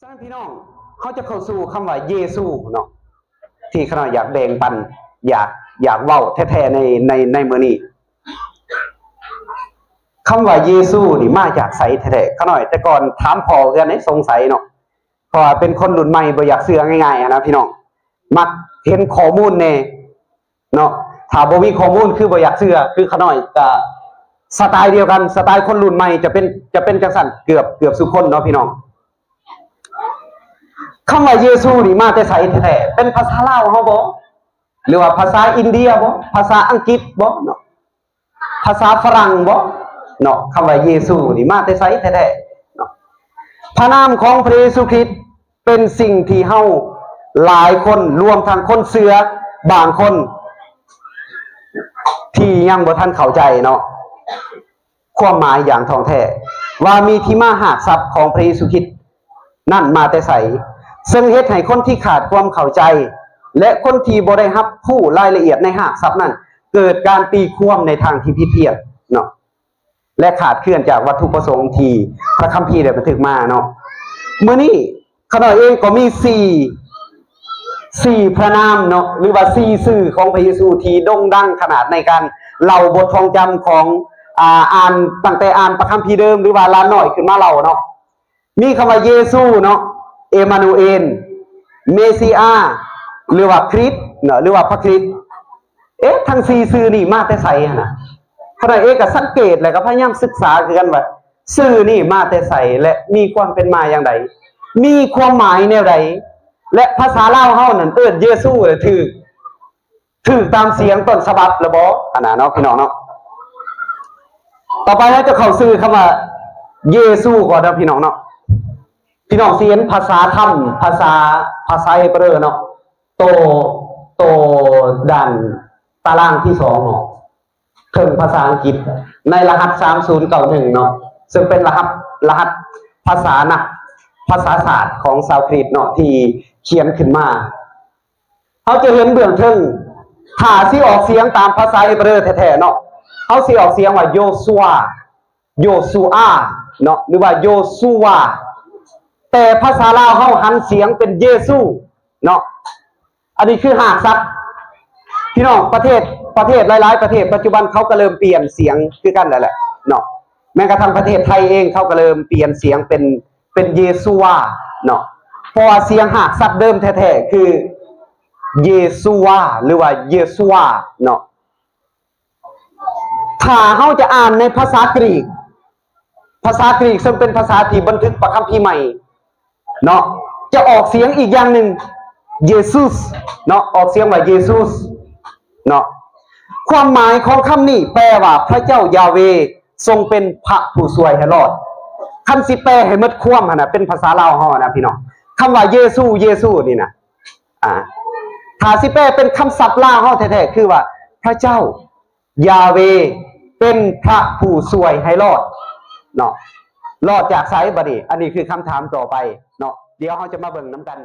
ສະນັ້ນພີ່ນ້ອງ ເຮົາຈະເຂົ້າສູ່ຄຳວ່າເຢຊູເນາະ ທີ່ຂ້ານ້ອຍຢາກແບ່ງປັນ ຢາກ ຢາກເວົ້າແທ້ໆ ໃນ ໃນ ໃນມື້ນີ້. ຄຳວ່າເຢຊູນີ້ມາຈາກໃສແທ້ໆ? ຂ້ານ້ອຍແຕ່ກ່ອນຖາມພໍ່ເຮືອນໃຫ້ສົງໄສເນາະ ເພາະວ່າເປັນຄົນລຸ້ນໃໝ່ ບໍ່ຢາກເຊື່ອງ່າຍໆ ຫັ້ນນະພີ່ນ້ອງ ມັກເຫັນຂໍ້ມູນແດ່ເນາະ ຖ້າບໍ່ມີຂໍ້ມູນຄືບໍ່ຢາກເຊື່ອ. ຄືຂ້ານ້ອຍກະສະໄຕດຽວກັນ ສະໄຕຄົນລຸ້ນໃໝ່ຈະເປັນ ຈະເປັນຈັ່ງຊັ້ນເກືອບ ເກືອບສູ່ຄົນເນາະພີ່ນ້ອງ. ຄຳວ່າເຢຊູນີ້ມາແຕ່ໃສແທ້ໆ? ເປັນພາສາລາວເຮົາບໍ່ ຫຼືວ່າພາສາອິນເດຍບໍ່ ພາສາອັງກິດບໍ່ເນາະ ພາສາຝຣັ່ງບໍ່ເນາະ? ຄຳວ່າເຢຊູນີ້ມາແຕ່ໃສແທ້ໆເນາະ? ພະນາມຂອງພະເຢຊູຄຣິດເປັນສິ່ງທີ່ເຮົາຫຼາຍຄົນ ລວມທັງຄົນເຊື່ອບາງຄົນ ທີ່ຍັງບໍ່ທັນເຂົ້າໃຈເນາະ ຄວາມໝາຍຢ່າງທ່ອງແທ້ ວ່າມີທີ່ມາຮາກສັບຂອງພະເຢຊູຄຣິດນັ້ນມາແຕ່ໃສ, ເຊິ່ງເຮັດໃຫ້ຄົນທີ່ຂາດຄວາມເຂົ້າໃຈ ແລະ ຄົນທີ່ບໍ່ໄດ້ຮັບຮູ້ລາຍລະອຽດໃນຮາກສັບນັ້ນ ເກີດການຕີຄວາມໃນທາງທີ່ຜິດພຽນເນາະ ແລະ ຂາດເຄື່ອນຈາກວັດຖຸປະສົງທີ່ພະຄຳພີໄດ້ບັນທຶກມາເນາະ. ມື້ນີ້ ຂ້ານ້ອຍເອງກໍມີສີ່ ສີ່ພະນາມເນາະ ຫຼືວ່າສີ່ຊື່ຂອງພະເຢຊູທີ່ໂດ່ງດັງຂະໜາດໃນການເລົ່າບົດທ່ອງຈຳຂອງ ອ່າ ອ່ານ ຕັ້ງແຕ່ອ່ານພະຄຳພີເດີມ ຫຼືວ່າຫຼານນ້ອຍຂຶ້ນມາເລົ່າເນາະ. ມີຄຳວ່າເຢຊູເນາະ ເອມານູເອນ ເມຊີອາ ຫຼືວ່າຄຣິດເນາະ ຫຼືວ່າພະຄຣິດ. ເອະ ທັງສີ່ຊື່ນີ້ມາແຕ່ໃສຫັ້ນນະ? ຂ້ານ້ອຍເອງກໍສັງເກດ ແລະ ກໍພະຍາຍາມສຶກສາຄືກັນວ່າ ຊື່ນີ້ມາແຕ່ໃສ ແລະ ມີຄວາມເປັນມາຢ່າງໃດ? ມີຄວາມໝາຍແນວໃດ? ແລະ ພາສາລາວເຮົານັ້ນເອີ້ນເຢຊູ ແລະ ຖືກ ຖືກຕາມສຽງຕົ້ນສະບັບແລ້ວບໍ່? ອັນນັ້ນເນາະ ພີ່ນ້ອງເນາະ. ຕໍ່ໄປເຮົາຈະເຂົ້າຊື່ຄຳວ່າເຢຊູກ່ອນເນາະ ພີ່ນ້ອງເນາະ. ພີ່ນ້ອງຊິເຫັນພາສາທຳ ພາສາ ພາສາເຮບເຣີເນາະ ໂຕ ໂຕດ້ານຕາລາງທີສອງເນາະ ເທິງພາສາອັງກິດ ໃນລະຫັດສາມສູນເກົ້າໜຶ່ງເນາະ ເຊິ່ງເປັນລະຫັດ ລະຫັດພາສານັກພາສາສາດຂອງຊາວກຣີກເນາະ ທີ່ຂຽນຂຶ້ນມາ. ເຮົາຈະເຫັນເບື້ອງເທິງ ຖ້າຊິອອກສຽງຕາມພາສາເຮບເຣີແທ້ໆເນາະ ເຮົາຊິອອກສຽງວ່າໂຢຊູອາ ໂຢຊູອາເນາະ ຫຼືວ່າໂຢຊູວາ ແຕ່ພາສາລາວເຮົາຫັນສຽງເປັນເຢຊູເນາະ. ອັນນີ້ຄືຮາກສັບ ພີ່ນ້ອງ. ປະເທດ ປະເທດຫຼາຍໆປະເທດປັດຈຸບັນເຂົາກໍເລີ່ມປ່ຽນສຽງຄືກັນແລ້ວແຫຼະເນາະ ແມ່ນກະທັ່ງປະເທດໄທເອງເຂົາກໍເລີ່ມປ່ຽນສຽງເປັນ ເປັນເຢຊູວາເນາະ ເພາະວ່າສຽງຮາກສັບເດີມແທ້ໆຄືເຢຊູວາ ຫຼືວ່າເຢຊູອາເນາະ. ຖ້າເຮົາຈະອ່ານໃນພາສາກຣີກ ພາສາກຣີກເຊິ່ງເປັນພາສາທີ່ບັນທຶກພະຄຳພີໃໝ່ເນາະ ຈະອອກສຽງອີກຢ່າງໜຶ່ງ ເຢຊູສເນາະ ອອກສຽງວ່າເຢຊູສເນາະ. ຄວາມໝາຍຂອງຄຳນີ້ແປວ່າ ພະເຈົ້າຢາເວຊົງເປັນພະຜູ້ຊ່ວຍໃຫ້ລອດ. ຄັນຊິແປໃຫ້ໝົດຄວາມຫັ້ນນະ ເປັນພາສາລາວເຮົານະ ພີ່ນ້ອງ ຄຳວ່າເຢຊູ ເຢຊູນີ້ນະ ອ່າ ຖ້າຊິແປເປັນຄຳສັບລາວເຮົາແທ້ໆ ຄືວ່າ ພະເຈົ້າຢາເວເປັນພະຜູ້ຊ່ວຍໃຫ້ລອດເນາະ. ລອດຈາກໃສບັດນີ້? ອັນນີ້ຄືຄຳຖາມຕໍ່ໄປເນາະ ດຽວເຮົາຈະມາເບິ່ງນຳກັນ.